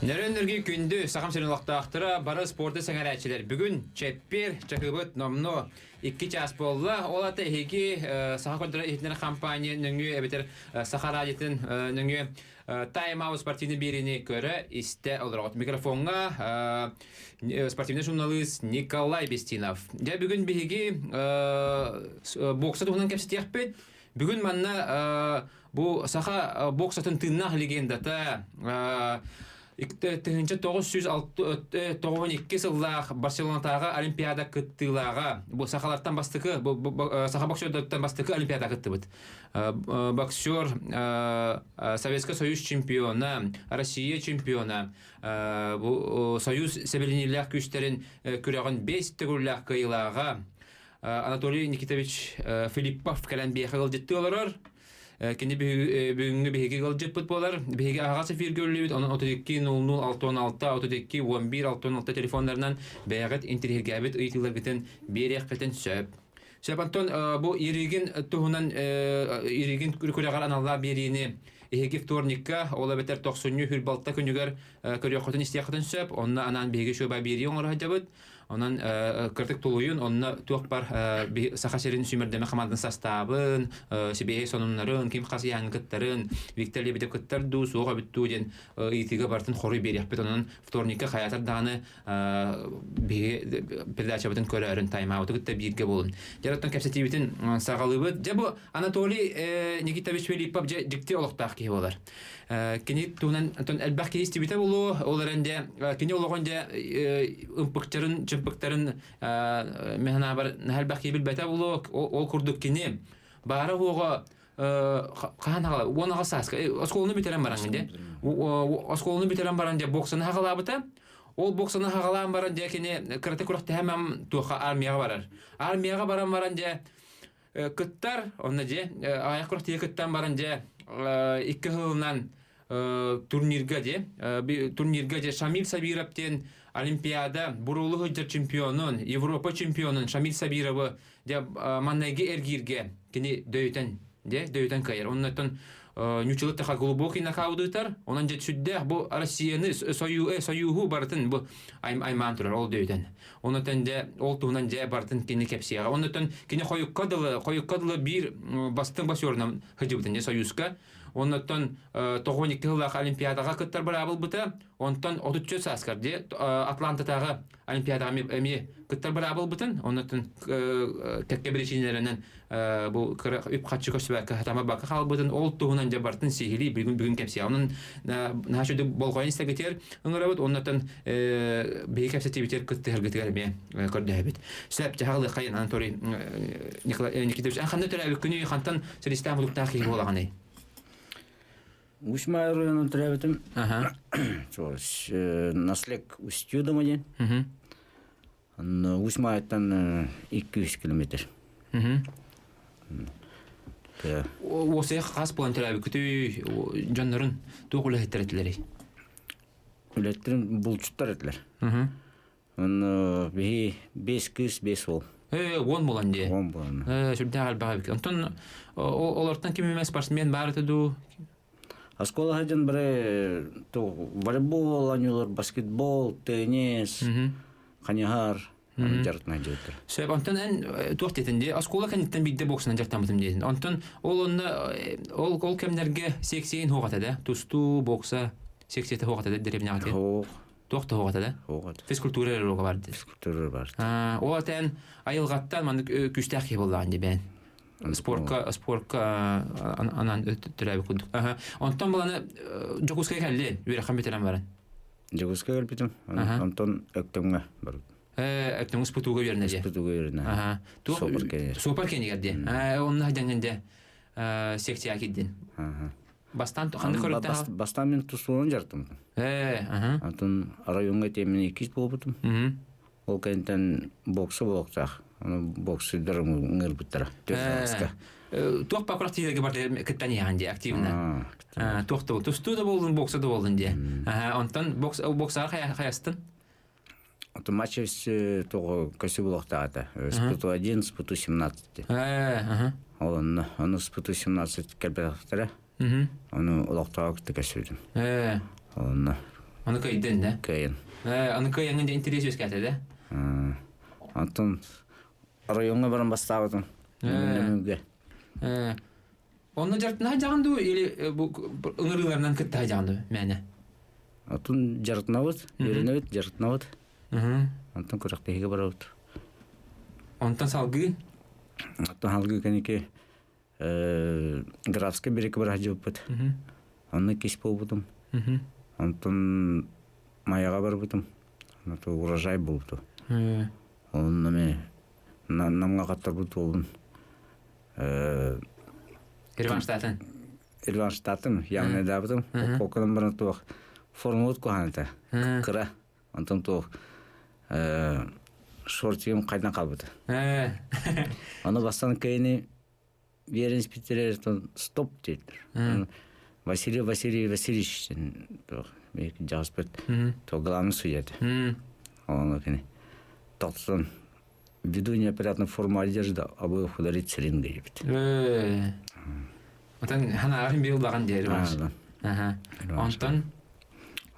Нөрөн-нөргүй күндү Сахам сирин олохтоохторо, бары спорду сэҥэрээччилэр. Бүгүн чэппиэр, чаһыыбыт номнуо 2 чаас буолла. Ол ата эһиги Саха көрдөрөр иһитиннэрэр компания нөҥүө эбэтэр Саха радиотын нөҥүө Time Out спортивный биэриини көрө, истэ олороҕут. Микрофоҥҥа спортивный журналист Николай Бестинов. Дьэ бүгүн биһиги бокса туһунан кэпсэтиэхпит. Бүгүн манна бу саха боксатын тыыннаах легендата 1992 сыллаах Барселонатааҕы Олимпиада кыттыылааҕа бу сахалартан бастакы саха боксердартан бастакы Олимпиада кыттыбыт боксер Советский Союз чемпиона Россия чемпиона бу Союз сэбилэниилээх күүстэрин күрэҕин 5 төгүллээх кыайыылааҕа Анатолий Никитович Филиппов кэлэн биэхэ ыалдьыттыы олорор. Кини бүгүҥҥү биһиги ыалдьыппыт буолар. Биһиги аһаҕас эфиргэ үлэлиибит. Онон 32 00 66 32 11 66 телефоннарынан бэйэҕит интириэһиргээбит ыйытыыларгытын биэриэххитин сөп. Сөп, Антон, бу Иригин туһунан Иригин күрэҕэр аналлаах биэриини эһиги вторникка, ол эбэтэр тохсунньу хүрбалта күнүгэр көрүөххүтүн истиэххитин сөп. Онно анаан биһиги шоба биэрии оҥоро сылдьабыт. Онон кырдык тулуйун, онно туох бар Саха сирин сүүмэрдэмэ хамаандатын састаабын, сибиэһэй сонуннарын, ким хас ыйааҥҥа кыттарын, Виктор Лебедев кыттар дуу, суох эбит дуу диэн ыйытыыга барытын хоруй биэриэхпит. Онон вторникка хайаатар даҕаны биһиги передачабытын көрөөрүн, тайм-ауту кытта бииргэ буолун. Дьэ, оттон кэпсэтиибитин саҕалыыбыт. Дьэ, бу Анатолий Никитович Филиппов дьэ дьикти олохтоох киһи буолар. Кини туһунан онтон элбэх киһи истибитэ буолуо, ол эрэн дьэ кини олоҕун дьэ ымпыктарын, чымпыктарын мин санаабар элбэх киһи билбэтэ буолуо. Ол курдук кини баара уоҕа хаһан хаҕала 10 сааска оскуоланы бүтэрэн баран дьэ оскуоланы бүтэрэн баран дьэ боксаны хаҕалаабыта. Ол боксаны хаҕалаан баран дьэ кини кырата күрэхтэһэмэм туохха армияҕа барар. Армияҕа баран баран дьэ кыттар, онно дьэ аҕыйах күрэхтэһиигэ кыттан баран дьэ икки сылынан турнирга дьэ турнирга дьэ Шамиль Сабиров диэн Олимпиада буруулу сылдьар чемпионун, Европа чемпионун Шамиль Сабировы дьэ маннайгы эргииргэ кини дөйүтэн дьэ дөйүтэн кыайар. Оннуттан ньуччалыы таха глубокий нокаут ыытар. Онон дьэ сүрдээх бу Россияны союһу барытын бу аймаан турар ол дөйүтэн. Онутан дьэ ол туһунан дьэ барытын кини кэпсиэҕэ. Онутан кини хойукка дылы хойукка дылы биир бастыҥ боксерунан сылдьыбытын дьэ Союзка. Оннуттан 92 сыллаах Олимпиадаҕа кыттар быраабылбыта. Онтон 34 сааскар дьэ Атлантатааҕы Олимпиадаҕа эмиэ кыттар быраабылбытын. Оннуттан кэккэ биричиинэлэринэн бу кыра үп-харчы көрсүбэккэ хатаммакка хаалбытын ол туһунан дьэ барытын сиһилии бүгүн бүгүн кэпсиэҕэ. Онон наһаа үчүгэй болҕойон истэргитигэр ыҥырабыт оннуттан биһиги кэпсэтиибитигэр кыттыһаргытыгар эмиэ көрдөһөбүт. Сөп, дьаһалыаххайын Анатолий Николай Никитович. Ханна төрөөбүккүнүй, хантан силистээх мутуктаах киһи буолаҕыный? Усть-Майа оройуонун төрөөбүтүм. Наслег Устюдома диэн. Усть-Майаттан 200 километр. Уосайа хас буолан төрөөбүккүтүй, дьоннорун туох үлэһиттэр этилэрий? Үлэттэрин булчуттар этилэр. Онно биһи бес кыыс, бес уол. Уон буолан дии. Уон буолан. Сүрдээх элбэх эбит. Онтон олортон ким эмэ спортсмен баар этэ дуу? Оскуола сылдьан бары волейбол оонньуулар, баскетбол, теннис, ханьыһар дьарыктана дьиэттэр. Сөп, онтон эн туох диэтин дии? Оскуола кэнниттэн биирдэ боксанан дьарыктаммытым диэтин. Онтон ол онно ол ол кэмнэргэ секциян суох этэ да? Тустуу, бокса секцията суох этэ да дэриэбинэҕэ этэ? Суох. Туох да суох этэ да? Суох этэ. Физкультура эрэ уруога бар дии. Физкультура бар. Ол этэн айылҕаттан маннык күүстээх киһи буоллаҕын дии бэйэн. Спорка спорка анан төрөөбүт курдук. Онтон баланы Дьокуускайга кэллин, үөрэххин бүтэрэн баран. Дьокуускайга кэлбитим. Онтон Өктөмҥө барбытым. Өктөмҥө СПТУга үөрэнэ дии. СПТУга үөрэнэ. Суопар кэнигэр. Суопар кэнигэр дии. Онно сылдьаҥҥын дьэ секцияҕа киирдин. Бастаан ханнык көрүктэх? Бастаан мин тустуунан дьарыктаммытым. Онтон райоҥҥа тиэммин иккис буолбутум. Ол кэнниттэн бокса буолуохтаах. Ону боксердар ыҥырбыттара. Төрт Туох бакурах тиилерге бар кыттан иһэҕин дии активно. Туох да тустуу да буоллун, бокса да буоллун дии. Онтон бокс боксаҕа хайастын? Онтон матч тоҕо көсү буолуохтаах этэ. СПТУ 1, СПТУ 17. Ол онно ону СПТУ 17 кэлбэтэхтэрэ. Ону олохтоох кытта көсүбүтүм. Онно. Аны кыайдын да? Кыайын. Аны кыайаҥын дьэ интэриэс үөскээтэ да? Онтон райоҥҥа баран бастаабытым. Нөмүгэ. Онно дьарытына дьаҕан дуу или бу ыҥырыыларынан кытта дьаҕан дуу мээнэ? Отун дьарытынабыт, үөрэнэбит, дьарытынабыт. Онтон күрэхтэһиигэ барабыт. Онтон салгыы? Онтон салгыы кэнники Графскай бириэкэ бара сылдьыбыппыт. Онно кис буолбутум. Онтон Майаҕа барбытым. Урожай буолбуту. Онно эмиэ Намҥа хаттарбыт уолун Реванштатын. Реванштатым, явно Окконон баран туох формуут куһаан этэ. Кыра. Онтон туох шортигым хайдан хаалбыта. Ону бастан кыйыны биэрэн испиттэрэ стоп диэтилэр. Василий Василий Васильевич туох дьаҕыспыт то главный судья этэ. Ону кини тохтотон ввиду неопрятной формы одежды обоих ударить с ринга диэбит. Отон ханаарын бил даҕан диэри бар. Онтон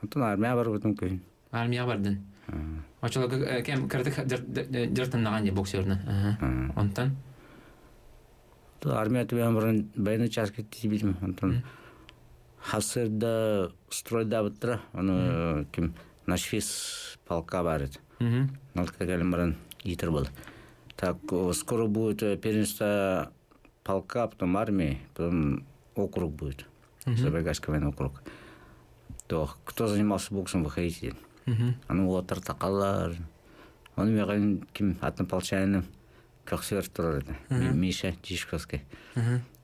Онтон армия барбытым күһүн. Армия бардын. Очолорго кэм кыратык дьартаннаҕан дии боксерна. Онтон Армия түбэһэн баран военный чааска тиийбитим. Онтон хасырда стройдаабыттара. Ону ким начфиз полка бар этэ. Налка кэлэн баран иитэр буолла. Так, скоро будет первенство полка, потом армии, потом округ будет. Забайкальский военный округ. То кто занимался боксом, выходите. Аны уолаттар тақаллар. Оны маған ким атын полчанин көхсүөр турар этэ. Миша Тишковский.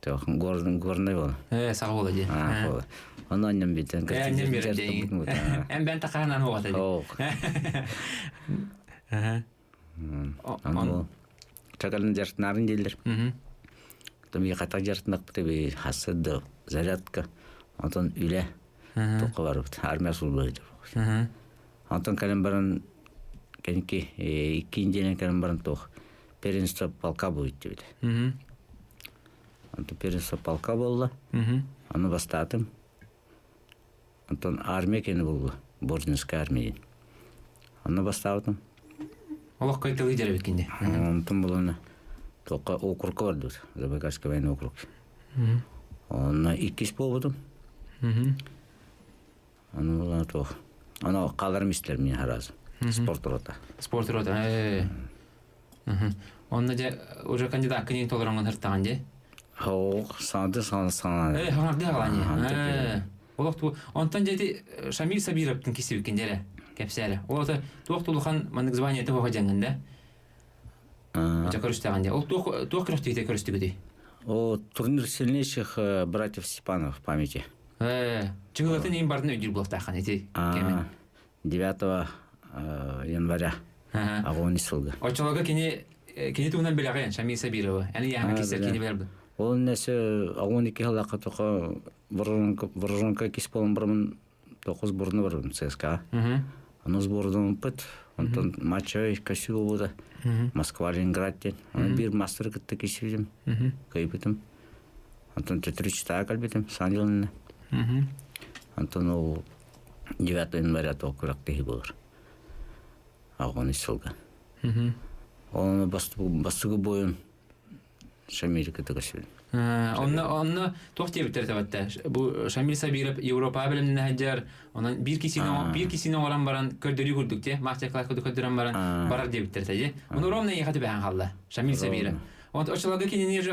То горный был. Саха буола дии. Оны аннем битен. Аннем берден. Эн бен тақаһынан оҕата дии. Аны чакалын жартынарын дииллер. Там хата жартынакпыт хасыды зарядка. Онтон үлэ тоққа барбыт. Армия службы Онтон кэлэн баран кэники иккинжинен кэлэн баран туох первенство полка будет диэбит. Онтон первенство полка буолла. Аны бастаатым. Онтон армия кэнэ буолла. Бординская армия диэн. Онно бастаабытым. Олох кайтылыы дьэрэ эбиккин Онтон булана туохха округка бардыбыт. Забайкальский военный округ. Онно иккис буолбутум. Ону булана туох. Ону хааларым истилэр мин сразу. Спорт рота. Спорт рота. Онно дьэ уже кандидаккын толороҥҥун сыртаҕын дии. Хоох, саҥарды саҥа саҥа. Э, хаҥарды хаҕалаан Олох ту онтон дьэти Шамиль Сабировтын кисибиккин дьэрэ кэпсээрэ. Ол ата туох тулухан маннык звание туох дьаҥҥын да? Дьэ көрүстэҕин дьэ. Ол туох туох күрэхтиитэ көрүстүгүтүй? О, турнир сильнейших братьев Степанов в памяти. Э, чыгылатын иин бардын өйдүүр буолтааххан ити кэми. 9 января. Агони сылга. Оччолорго кини кини туһунан билэҕин Шамиль Сабирова. Эн яһана кисер кини билэр Ол несе агони кихалака тока воронка кис болон бармын тоқыз бурну барбын ЦСКА. Аны сбордан пыт. Онтон матча косил болуда. Москва Ленинград ден. Аны бир мастер кытта кисибитим. Кыйбытым. Онтон төтүрү читаа кэлбитим Сан Онтон ол 9 января то күрэхтэһии буолар. Аҕаны сылга. Оны бастыгы бойун Шамиль кытта көсүбүн. Онно онно туох диэбиттэр табатта. Бу Шамиль Сабиров Европа билимнэ сылдьар, онон биир кисини биир кисини оҥорон баран көрдөрүү курдук те, мастер-класс курдук көрдөрөн баран барар диэбиттэр тажи. Ону ровно ехать түбэһэн хаалла. Шамиль Сабиров. Вот очолорго кинини же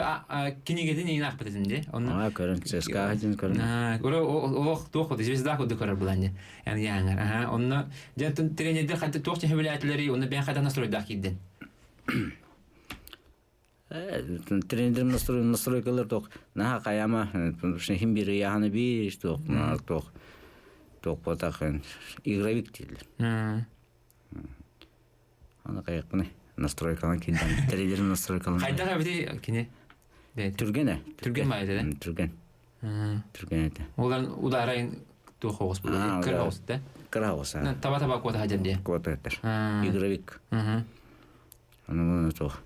кинигетин иин аахпыт этим ди. Онно көрөн ЦСКА дин көрөн. Ора олох туох куду звезда куду көрөр булан ди. Эн яңар. Аха, онно дьэ тренердер хатты туох чехебилээтилери, онно бэйэн хайдах настройдаах киирдин? Тренерим настрой настройкалар туох наһаа хайама хим бир ыйаһаны биир туох туох туох буотах игровик дииллэр. Аны кайыкпыны настройкалан киирдэн тренерим настройкалан. Хайдах эбити кини? Түргэн Түргэн баайда да? Түргэн. Түргэн этэ. Олар ударайын туох оҕус буолар? Кыра оҕус да? Кыра оҕус. Таба таба куота хадьан дии. Куота этэр. Игровик. Аны туох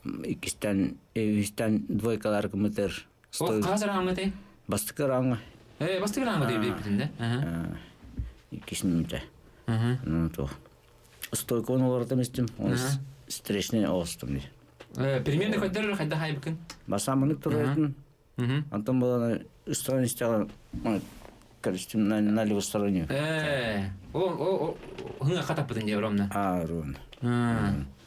иккистэн үстэн двойкалар кымытыр. Ол хас раундга Бастакы раундга. Э, бастакы раундга дейбитин да? Иккис минута. Ну, то. Стойкон олоротом истим, он встречный оостум дии. Примерно көддөр хайда хайбыкын? Басамынык туратын. Антон была стороны стала короче, на левую сторону. О, о, хыңа хатаппытын дии ромна. А, рон.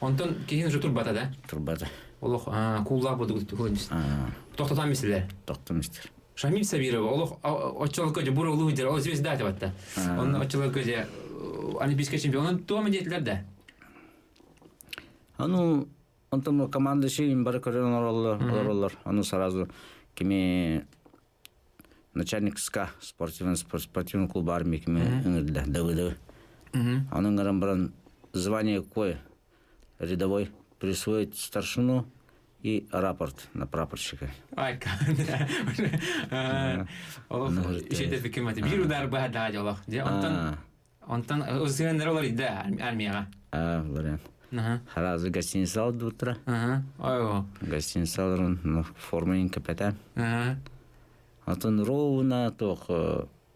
Онтон киһин уже турбата да? Турбата. Олох кууллаах буду кулынчыс. Тоқтотан мислер. Тоқтон мистер. Шамиль Сабирова олох оччолорго же бур улуу дер, ол звезда атыбатта. Онно оччолорго же олимпийский чемпионун туома диэтилер да. Ану, онтон команда шейин бары көрөн олороллор. Ону сразу кими начальник СКА спортивный спортивный клуб армии кими ыҥырда ДВД. Анын гаран баран звание какое? Рядовой присвоить старшину и рапорт на прапорщика. Ай, ол ишете кемати бир удар баһа да жолох. Же онтон онтон узгеннер олар иде армияга. А, вариант. Сразу гостиница алды утро. Ой. Гостиница алды, форма капитан. Атын ровно тох,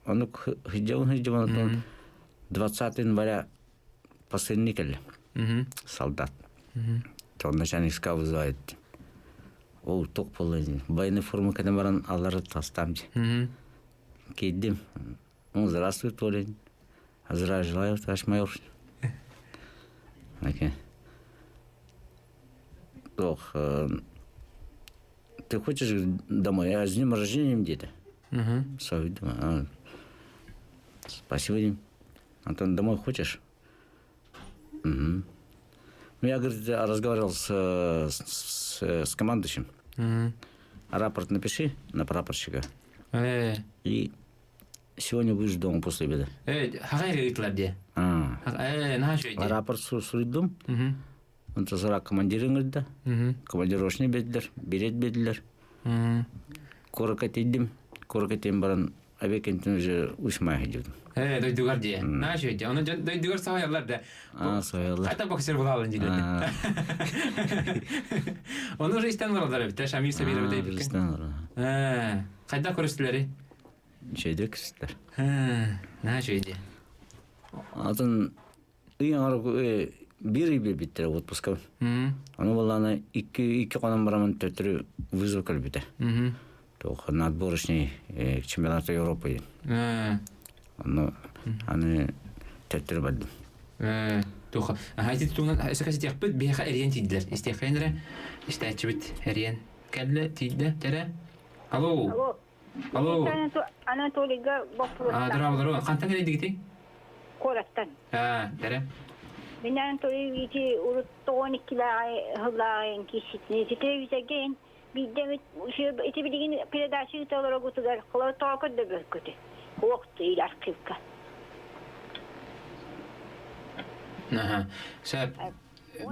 ону хыджавын хыджавын 20 января последний келли. Солдат. То начальник СКА вызывает. Ол ток болду. Военный форма кадам баран алары тастам. Киддим. Ну, здравствуй, Толя. Здравия желаю, товарищ майор. Окей. Ох, ты хочешь домой? Я с днем рождения где-то. Угу. Спасибо, Дим. Антон, домой хочешь? Угу. Ну, я, говорит, разговаривал с командующим. Угу. Рапорт напиши на прапорщика. И сегодня будешь дома после обеда. Хагай ыйтлар де. Рапорт суруйдум. Онто сара командирин ыйда. Командировочный бердилер, билет бердилер. Куоракка тиийдим. Куоракка тиийэн баран обед уже усмай дедим. Дойдугар дии. Наша дии. Оны дойдугар сахаялар да. А, сахаялар. Хата боксер булалын дии. Оны уже истен баралар бит. Шамил Сабиров дейбит. Истен баралар. Кайда көрүстүләри? Şeyde көрүстүлөр. Наша дии. Атын ый бир ый биттер отпуска. Аны баланы икки икки конон барамын төттөрү вызов кэлбитэ. Туох на отборочный чемпионата Европы. Ону аны төттөрү бардым. Туха. Ити туунан өсөкөсүтиэхпит биһиэхэ эриэн тиийдилэр. Истиэххин эрэ истээччибит эриэн кэллэ тиийдэ тэрэ. Алло. Алло. Алло. Анатолийга боппуруостаах. Дорооболору. Хантан кэлэйдигитий? Куораттан. Тэрэ. Мин Анатолий ити урут тоҕон иккилээҕи сыллааҕы киирситини ити телевизорга биирдэ ити билигин передача ыыта олорогутугар холор тоҕо көрдөбөккүтү уохтуйр архивка. Аха. Сөп.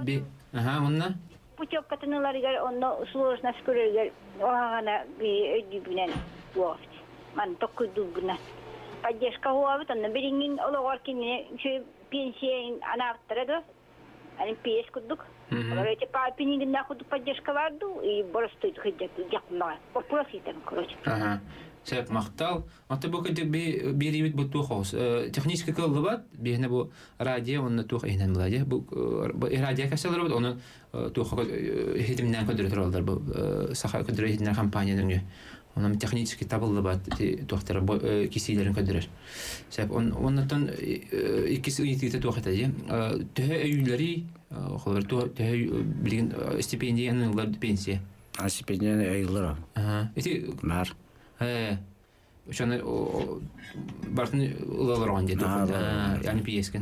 Би Аха, онно? Путевкатын ыларыгар онно сложность көрөрүгэр оһаҕана өйдүүбүнэн буолабыт. Маны токкуйдуургунан. Поддержка хуабыт онно билиҥҥин олоҕор кинини үчүгэй пенсия анаабыттара дуо? Олимпиец курдук. Олор эти папинигиннээх курдук поддержка бар дуу и боростуйдук дьахмаҕа. Вопрос ыйтабын, короче. Ага. Сөп, махтал. Аты бу кырдьык биэриибит бу туох оҕус. Технически кыллыбат, биһиэнэ бу радио онно туох иһинэн була бу радио кэпсэлэр оны туох иһитимнээн көрдөрө тураллар бу саха көрдөрө иһитиннэр компания нөҥүө. Онон технически табыллыбат туохтара кисиилэрин көрдөрөр. Сөп, оннотон иккис ыйытыыта туох этэ дии. Төһө өйүүлэри, холобур, төһө билигин стипендия ылар пенсия? Стипендияны ыйыллар. Ити Бар. Ошону бартын ылалар оған деді. Яғни пиескен.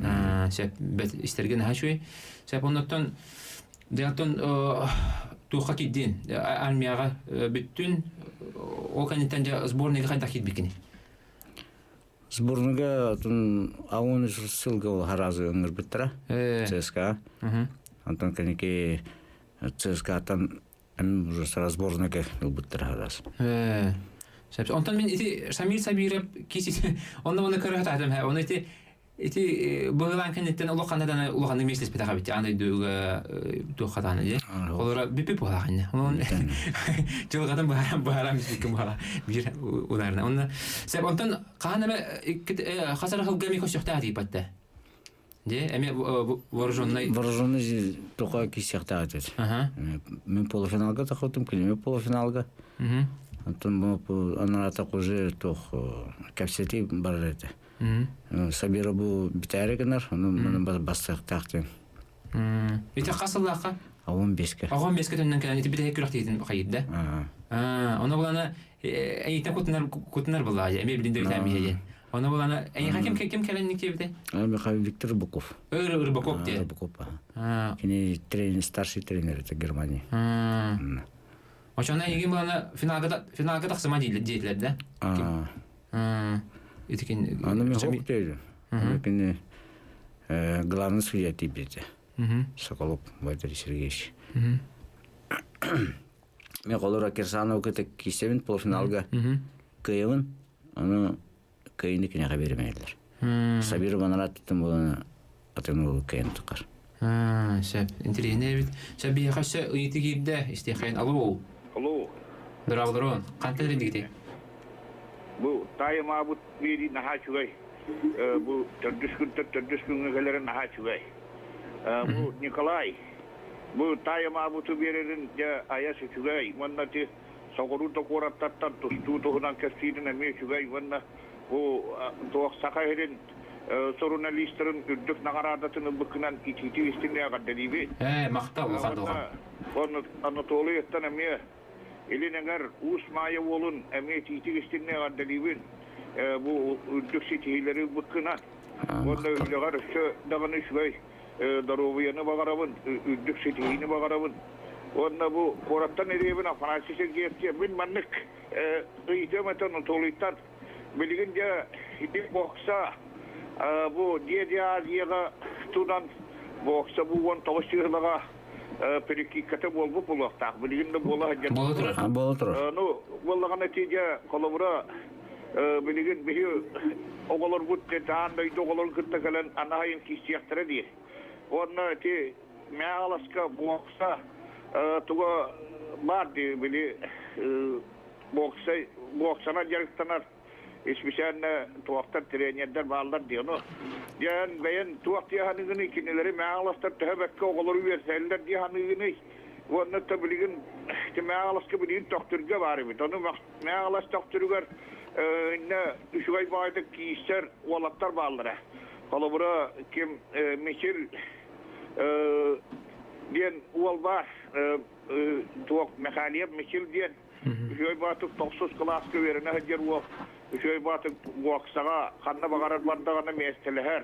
Сөп, бет истерген хашуй. Сөп, оннотон Дыаттон туохха киирдин армияҕа бүттүн ол кэнниттэн дьэ сборныйга хайдах киирбиккиний? Сборныйга отун аон сылга ол харазы ыҥырбыттара ЦСКА. Онтон кэнники ЦСКА-тан уже сразу сборныйга ылбыттара хараз. Онтон мин ити Шамиль Сабиров киси онно оны көрө хатаатым оны ити Ити быһылаан кэнниттэн олох ханна улаханнык миэстэлэспэтэх эбит аан дойдуга туох хатааны дии. Олора бүппүт буолаах инне. Онон дьылҕатын быһааран быһааран бүппүккүн буолаа биир ударына. Онно сеп онтон хаһан эмэ хас эрэ сылга эмиэ көрсүөхтээх дииппаттэ. Дии эмиэ вооруженный Вооруженный тоҕо киирсиэхтээх этэ. Мин полуфиналга тахыбытым, киними полуфиналга. Онтон бу анараатах уже туох кэпсэтии барар этэ. Сабира бу бүтээри гынар, ону маны бастыахтаах диэн. Ити хас сыллаахха? 15-ке. 15-ке төннөн кэлэн ити бүтэһик күрэхтиитин хайырда. Ону булана эйитен кутунар кутунар булаа эмиэ билин дөйтään биһиги. Ону булана эйиха ким ким кэлэн никтиэбите? Михаил Виктор Рыбаков. Рыбаков диye. Рыбаков. Кини тренер, старший тренер это Германии. Очона эйигин булана финалга финалга тахсыма диэтилер да? Итикин Аны мен хок дейdi. Кини главный судья тибете. Соколов Валерий Сергеевич. Мен колора Кирсанов кытта киисебин полуфиналга кыйыбын. Аны кыйыны кинеге бермейдилер. Сабир Манараттын боланы атын ол кыйын тукар. Сөп, интеллигент эбит. Сөп биһиэхэ өссө ыйытыы киирдэ. Истиэххин. Алло. Алло. Дорооболорун. Хантан эрийдигитий? Бу таайымаабыт биэрии наһаа үчүгэй. Бу төрдүс күнтэн төрдүс күҥҥэ кэлэрэ наһаа үчүгэй. Бу Николай, бу таайымаабыты биэрэрин дьэ айас үчүгэй. Уонна ити соҕуруу да куораттартан тустуу туһунан кэпсиирин эмиэ үчүгэй. Уонна бу туох Саха сирин суруналистарын үрдүк наҕараадатын ылбыккынан итиитик истиҥ эҕэрдэлиибин. Ээ, махтал, улахан дулҕа. Уонна Анатолий-ттан эмиэ Илин эҥэр Уус Маайа уолун эмиэ итиитик истиҥник эҕэрдэлиибин. Бу үрдүк ситиһиилэри ылбыккынан. Уонна үлэҕэр өссө даҕаны үчүгэй доруобуйаны баҕарабын, үрдүк ситиһиини баҕарабын. Уонна бу куораттан ириэбин Афанасий Сергеев диэн мин маннык ыйытыам этэ Анатолийтан. Билигин дьэ ити бокса бу Деди Азияҕа тунан бокса бу 19 сыһылаҕа перекидката буолбут буолуохтаах. Билигин да буола сылдьар. Буола турар. Буола турар. Ну, буоллаҕына ити дьэ холобура билигин биһи оҕолорбут аан дойду оҕолорун кытта кэлэн анаһайын киирсиэхтэрэ дии. Уонна ити Мэҕаласка бокса туга баар дии били бокса боксанан дьарыктанар специально туохтар тренердэр бааллар дии ону дьэн бэйэн туох дии саныыгыный кинилэри мэҥаластар төһө бэккэ оҕолору үөрсэллэр дии саныыгыный уонна то билигин мэҥаласка билигин төхтүргэ баар эбит ону мэҥалас төхтүрүгэр иннэ үчүгэй баҕайытык киирсэр уолаттар бааллара холобура ким Михил диэн уол баар туох Михалиев Михил диэн Үчүгэй баатык тохсус кылааска үөрэнэ сылдьар уол Үчүгэй баатык уоксаҕа ханна баҕарар бардаҕына миэстэлэһэр.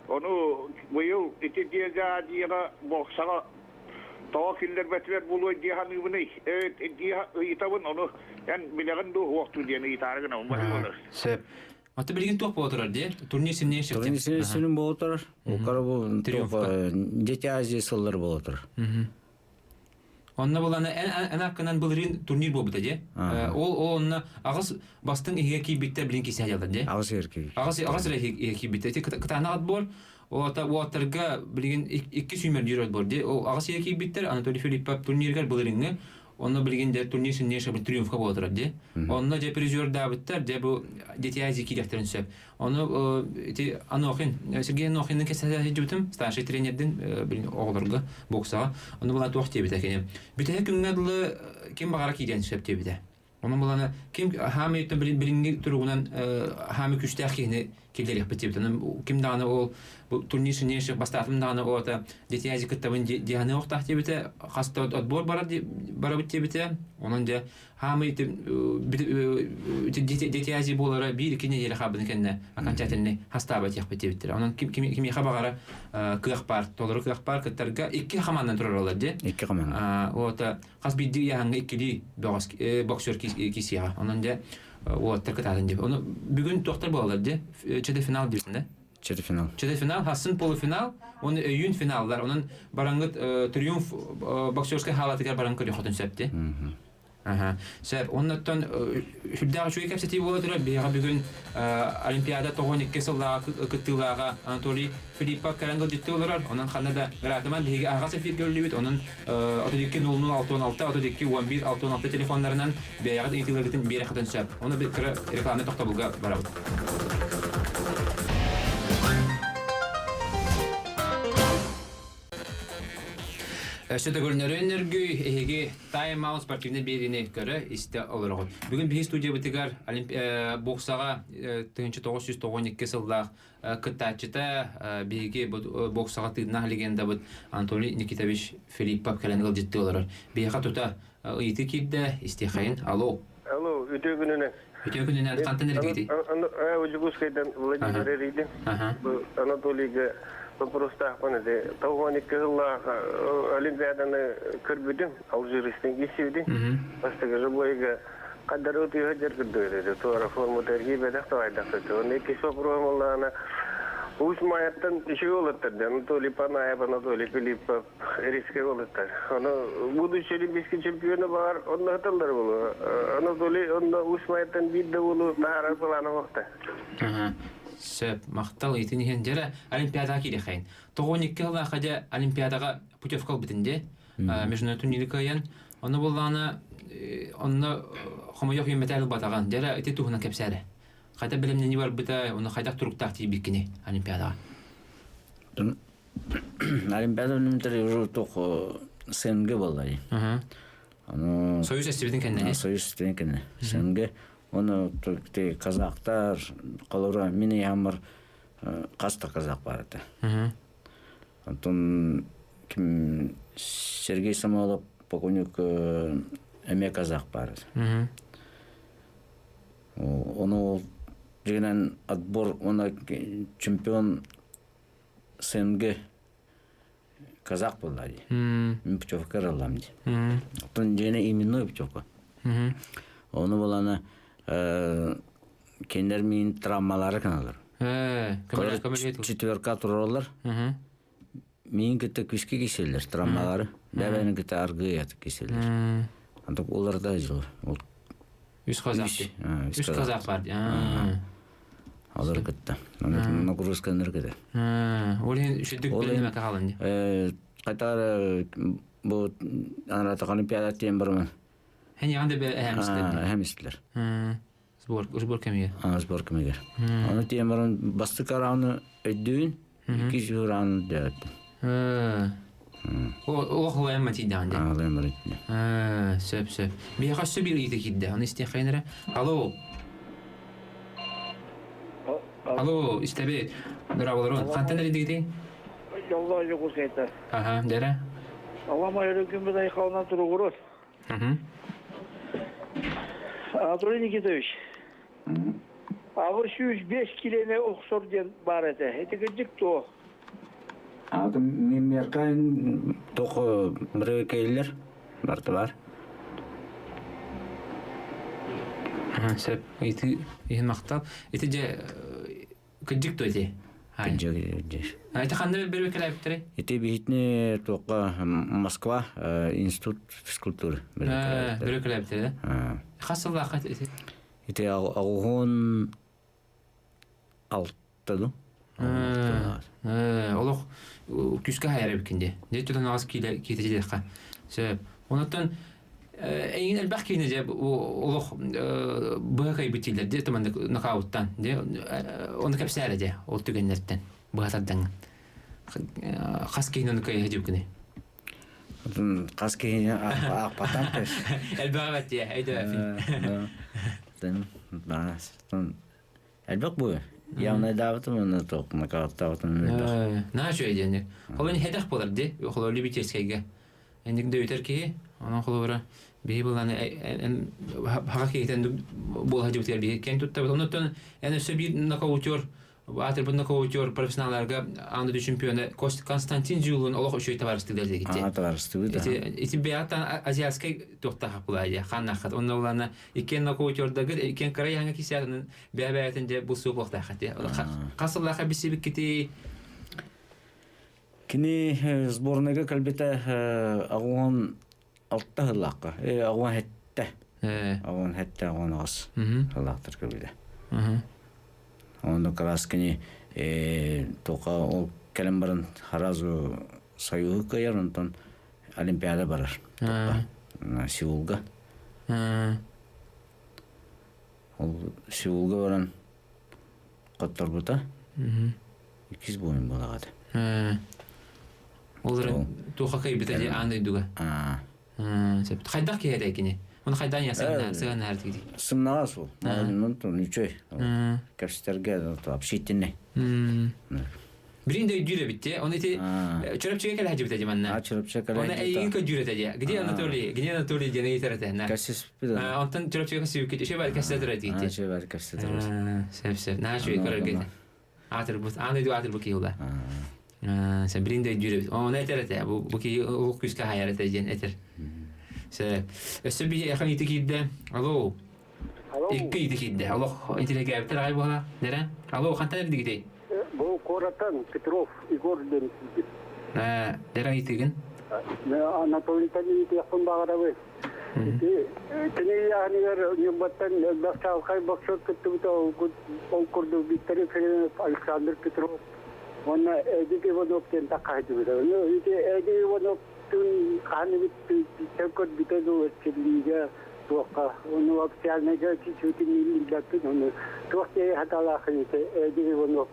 Ону быйыл ити диэгэ боксаҕа тоҕо киллэрбэтилэр буолуой дии саныыбыный? Дии ыйытабын, ону эн билэҕин дуу, уохтуу диэн ыйытаары гынабын баһыыбалар. Сөп. Аты билигин туох буола турар дии? Турнир сильнейших. Турнир сильнейших буола турар. Укара бу Дети Азии сыллар буола турар. Онно булана эн аккынан былырыын турнир буолбута дии. Ол ол онно аҕыс бастыҥ иһигэ киирбиттэр билин кисе дьаллар дии. Аҕыс иһигэр киирбит. Аҕыс аҕыс эрэ иһигэ киирбиттэр. Ити кытаанах отбор Ота уоттарга билигин икки сүүмэрдиир отбор дии. Ол аҕыс иһигэ киирбиттэр Анатолий Филиппов турниргар былырыыҥҥы Онно билигин дьэ турнир сильнейший триумфка буола турар дии. Онно дьэ призердаабыттар, дьэ бу Дети Азии киириэхтэрин сөп. Ону ити Анохин, Сергей Анохинны кэсэ сылдьыбытым, старший тренердин билин оҕолорго боксаҕа. Ону була туох диэбитэ кини. Бүтэһик күҥҥэ дылы ким баҕара киириэн сөп диэбитэ. Онон буланы ким хаамы билиҥҥи туругунан хаамы күүстээх киһини киллэриэхпит диэбит. Онон ким даҕаны ол бу турнир сильнейших бастаатым даҕаны ота Дети Азии кыттабын диэханы охтаах диэбитэ хас да отбор барар барабыт диэбитэ. Онон дьэ хаамы Дети Азии буолара биир икки неделя хаабыны кэннэ окончательный хастаабат диэхпит диэбиттэрэ. Онон кимиэхэ баҕара кыах баар, толору кыах баар кыттарга икки хамаандан тураралар дии. Икки хамаанда. Ота хас биирдии ыйааһыҥҥа иккилии боксер киисиэҕэ. Онон дьэ уолаттар кытаатын дип. Ону бүгүн туохтар буолалар дии? Чөтө-финал диибин да? Чөтө-финал. Чөтө-финал, хассын полуфинал, оны өйүүн финаллар. Онон бараҥҥыт триумф боксерскай хаалатыгар баран көрүөххүтүн сөп дии. Сөп. Оннуттан сүрдээх үчүгэй кэпсэтии буола турар. Биһиэхэ бүгүн Олимпиада 92 сыллааҕы кыттыылааҕа Анатолий Филиппов кэлэн ыалдьыттыы олорор. Онон ханна да ыраатыман биһиги аһаҕас эфиргэ үллүбүт. Онон 32 00 66 32 11 66 телефоннарынан бэйэҕит ыйытыыларгытын биэрэххитин сөп. Ону кыра реклама тохтобулга барабыт. Өссө төгүлнөрүн өргүй эһиги Time Out спортивнай биэриини көрө истэ олороҕут. Бүгүн биһи студиябытыгар боксаҕа 1992 сыллаах кыттааччыта биһиги боксаҕа тыыннаах легендабыт Анатолий Никитович Филиппов кэлэн ыалдьыттыы олорор. Биһиэхэ тута ыйытыы киирдэ, истиэхэйин. Алло. Алло, үтүө күнүнэн. Үтүө күнүнэн хантан эрдигитий? Удьугускайдан Владимир эрийдим. Анатолийга вопростаахпын ити. 92 сыллаах Олимпиаданы көрбүтүм, Алжиристен киирсибитим. Бастакы жобойга хаддар утуйа сылдьар курдук этэ. Туора формата эргийбэтэх тавайдахпыт. Онно иккис вопроһум ыллаҕына Уус Майаттан үчүгэй уолаттар Анатолий Панаев, Анатолий Филиппов, Рискэ уолаттар. Ону будущий олимпийский чемпиона баар, онно сыталлар буолуо. Анатолий онно Уус Майаттан биир да уолу таһаарар былаана суохта. Сөп, махтал итин иһин. Дьэрэ, Олимпиадаҕа киириэхэйин. 92 сыллаахха дьэ Олимпиадаҕа путевка ылбытын дии. Международный турниры кыайан. Онно буоллаҕына, онно хомойуох иһин мэтээл ылбатаҕын. Дьэрэ, ити туһунан кэпсээрэ. Хайдах бэлэмнэнии барбыта, онно хайдах туруктаах тиийбиккиний Олимпиадаҕа? Олимпиада өнүмтэр уже туох СНГ буолла дии. Аны Союз эстибитин кэннэ. Союз эстибитин кэннэ. СНГ оны казахтар холобура мин ыйааммар хас да казах бар этэ. Онтон ким Сергей Самойлов покойник эмиэ казах бар этэ. Ону дьиҥинэн отбор уонна чемпион СНГ казах буолла дии. Мин путевка ыллам дии. Оттон дьиэнэ именной путевка. Ону булана кинилэр миин травмалары гыналар. Четверка тураллар. Миин кытта күскэ киселлер травмалары. Бэбэни кытта аргыйа киселлер. Антон оларда жыл. Үс казах. Үс казах бар. Алар кытта. Нагрузканыр кытта. Ол иһин үчүдүк билинмэ хаалан ди. Катар бу анаратах олимпиада тиэн бармын. Хэн яғын да әһәмистер. Әһәмистер. Сбор, сбор кемигер. Сбор кемигер. Аны тиэн баран бастык арауны өйдүүн, икки раунд дөттүм. Олох лайма тиийдэҕин дии. Лайма тиийдэ. Сөп, сөп. Биһиэхэ өссө биир ыйыта киирдэ. Аны истиэххэйин эрэ. Алло. Алло, истэбит. Дорооболорун. Хантан эрийдигитий? Дьоллоо Дьокуускайта. Аха, дэрэ. Алама өрөкүммүт айхалынан туругурут. Анатолий Никитович, 805 килени охсор диэн баар этэ. Ити кырдьык туох? Мемеркайн тох мрөкейлер барты бар. Сөп. Ити иһин махтал. Ити же кырдьык то ити. Кырдьык. Ити ханна бөрү кэлээбиттэрий? Ити биһитини туохха Москва институт физкультуры. Бөрү кэлээбиттэрэ. Хас сыллаахха ити? Ити аҕуһун алта ду. Олох күүскэ хайар эбиккин дии. Дьэ түтэн аҕас киилэ киитэ Сөп. Онуттан эйигин элбэх киһини дьэ олох быһа кыайбыт дииллэр дии маннык нокауттан дьэ ону кэпсээрэ дьэ ол түгэннэртэн быһа тардаҥ хас киһини ону кыайа дьүкүнүй Хас киһини аахпатан көс. Элбэҕи бэт дии өйдөөфин. Элбэх бу. Явно даабытым уонна туох нокауттаабытым элбэх. Наһаа үчүгэй диэн. Холобур хэдэх буолар дии. Холобур любительскайга. Энник дөйүтэр киһи, онон холобура биһи былааны хаха киһитэн буола сылдьыбытыгар биһи киэн туттабыт. Оннуттан эн өссө биир нокаутер аатырбыт нокаутер профессионалларга аан дойду чемпиона Константин Зюлун олох үчүгэй табаарыстыылар дэгитти. Аа табаарыстыбыт. Ити ити бэйэҕиттэн азиатскай туохтаах булаа хааннааххат. Онно булаана иккиэн нокаутердагыт, иккиэн кыра яһаҥа кисээтин бэйэ-бэйэтин дьэ булсуу буолуохтааххат. Хас сыллаахха билсибиккитий? Кини сборныйга кэлбитэ 86 сыллаахха. 87 7. 17 19 сыллаахтар көрбүтэ. Онно как раз кини тока ол кэлэн баран сразу Союһу кыайар, онтон Олимпиада барар. Сеулга. Ол Сеулга баран хотторбута. Иккис буойун буолаҕата. Ол эрэн туохха кыайбыта дии аан дойдуга. Сөп. Хайдах киһи этэй кини? Оны хайдаан я сыһыаннаһар дии? Сымнаҕас ол. Онтон үчүгэй. Кэпсэтэргэ общительный. Билин да өйдүүр эбит те. Оны ити Чөрөпчүгэ кэлэ сылдьыбыта дии манна. Чөрөпчүгэ кэлэ Оны эйигин көдьүүр этэ дии. Где Анатолий? Где Анатолий диэн ыйытар этэ. Кэсиспит. Онтон Чөрөпчүгэ кэсибиккит үчүгэй баар кэссе турар дии. Үчүгэй баар кэссе турар. Сөп сөп. Наһаа үчүгэй көрөргө. Аатырбыт. Аан дойду аатырбыт киһи була. Сэ билин да өйдүүр эбит. Оны этэр этэ. Бу бу киһи олох күүскэ хаайар этэ диэн этэр. Сөп. Өссө биһи эхан ити киирдэ. Алло. Икки ити киирдэ. Олох интеллигенттэр аҕай буола. Дэрэ. Алло, хантан эрдигитий? Бу куораттан Петров Егор диэн киирдим. Дэрэ ыйытыгын? Анатолийтан ыйытыахпын баҕарабын. Ити кини ыйааһыныгар Ньурбаттан элбэх чаҕылхай боксер кыттыбыта ол курдук Виктор Ефремов, Александр Петров уонна Эдик Иванов диэн таххаһыйдыбыта. Ити Эдик Иванов Түн хаһан эбит көрбүтэ дуу эрчиллиигэ туохха ону официальнайга чүүтүн билбэппин ону туох диэри хаталаахын ити Эдик Иванов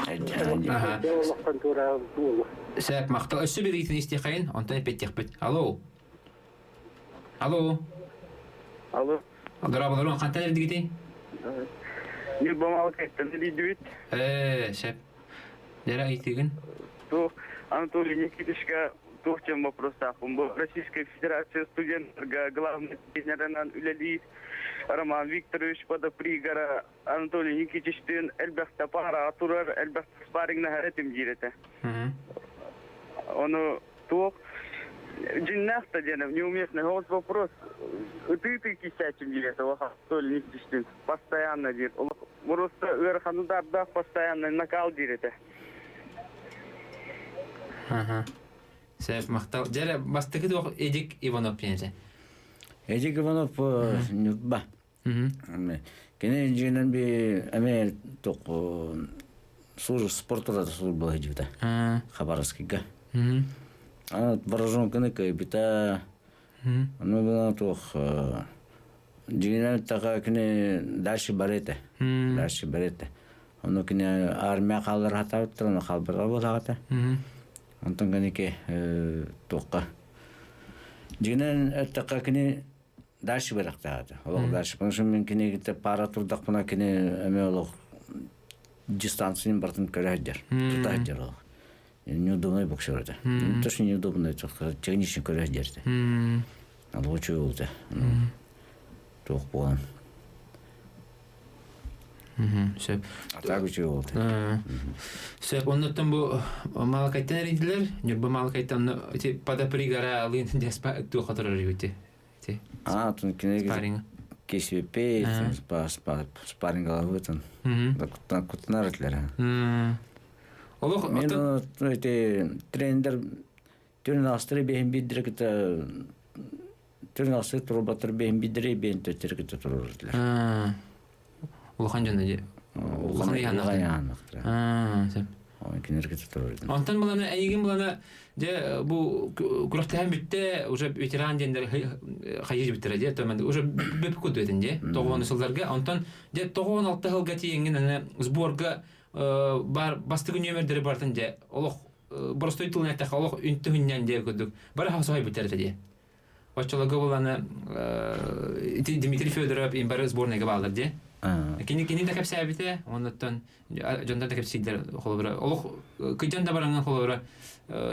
олохтон туораан буолу. Сөп, махтал. Өссө бір ыйытын истиэхэйин, онтон эппиэттиэхпит. Алло. Алло. Алло. Дорооболорун, хантан эрдигитий? Ньурбамалыкайттан эрийдибит. Сөп. Дэрэ ыйытыгын? Туох Анатолий Никитичка туох диэн вопростаахпын. Бу Российская Федерация студенттарга главный тренерынан үлэлиир Роман Викторович Подопригора Анатолий Никитичтыын элбэхтэ паараҕа турар, элбэхтэ спарриҥнаһар этим диир этэ. Ону туох дьиннээх да диэн неуместный вот вопрос ытыы-ытыы киирсээччим диир этэ Анатолий Никитичтыын постоянно диир олох просто ыарахан удардаах постоянно накал диир этэ. Сөп, махтал. Дьэ, бастакы туох Эдик Иванов диэн этэ? Эдик Иванов Ньурба. Кини дьиэнэн би эмээ туох спортура служба сылдьыбыта Хабаровскайга. Вооруженканы кыайбыта. Ону була туох дьиҥинэн эттэххэ кини дальше бар этэ. Дальше бар этэ. Ону кини армия хааллара сатаабыттар, ону хаалбатаҕа буолаҕата. Онтон кэнники туохха дьиҥинэн эттэххэ кини дальше барыахтаах Олох дальше. Потому что мин кинигите пара турдахпына кини эмиэ олох дистанцияны барытын көрө сылдьар. Тута сылдьар олох. Неудобный боксер это. То, что неудобный, технично көрө сылдьар этэ. Лучше болду. Туох буолан. Сөп. А так үчүгэй болду. Сөп, оннуттан бу Малакайттан эрийдилэр. Ньурба Малакайттан ити подопригора алын туохха турар үһү ити. А, тун кинеги КСВП, спарринг алабытын. Кутнар этилер. Олох Мен эти тренер түрүн астыры бэһин биддире кыта түрүн астыры турбаттар бэһин биддире бэһин төттөрү кыта турар этилер. Улахан дьон дии. Улахан ыйаанахтар. Сөп. Кинилэр кытта турар этим. Онтон булана эйигин булана дьэ бу күрэхтэһэн бүттэ уже ветеран диэннэр хайыы бүттэрэ дьэ то уже бүп кудду этин дьэ тоҕуон сылларга онтон дьэ 96 сылга тиийэҥҥин аны сборга бар бастакы нүөмэрдэри бартын дьэ олох боростуой тылын эттэххэ олох үнтү хүннэн диэ курдук бары хасоһой бүтэр этэ дии оччолорго буланы ити Дмитрий Федоров им бары сборныйга бааллар дии кини кини да кэпсээбитэ оннуттан дьонтон да кэпсииллэр холобура олох кыдьан да бараҥҥын холобура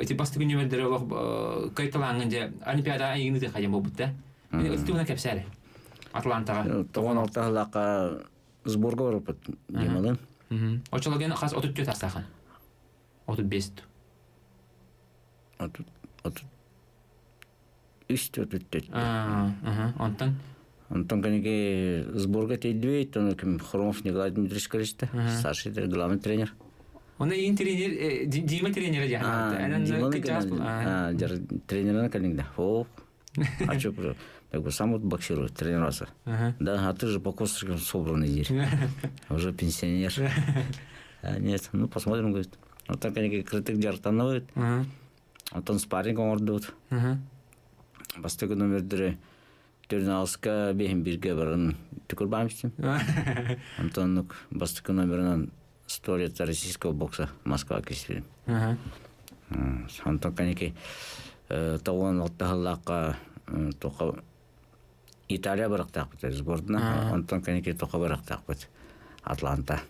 ити бастакы нүөмэрдэри олох кайталааҥҥын дьэ олимпиада айыҥны тыхайан буолбут да ити туһунан кэпсээре Атлантаҕа 96 сыллаахха сборга барбыт Дималын. Оччолорго хас 34 тахсахан? 35. 30 33 34. Онтон? Онтон кэники сборга тиийдибит, ону ким Хромов Николай Дмитриевич көрүстэ, старший главный тренер. Оны иин тренер, Дима тренері Дима тренерine кэлиҥдэ. О, А что, я говорю, сам вот боксирую, тренировался. Да, а ты же по косточкам собранный здесь. Уже пенсионер. А, нет, ну посмотрим, говорит. Вот так они крытык дьарыктанабыт. Онтон спарринг оҥордубут. Бастакы номердері Төрүн бэһин бирге баран түкүрбаамчытым. Онтон бастакы номерынан сто лет российского бокса Москва киспитим. Онтон каники тоҕуон алтаһыллаахха тоха Италия барахтаахпыт сбордuna. Онтон каники тоха барахтаахпыт Атланта.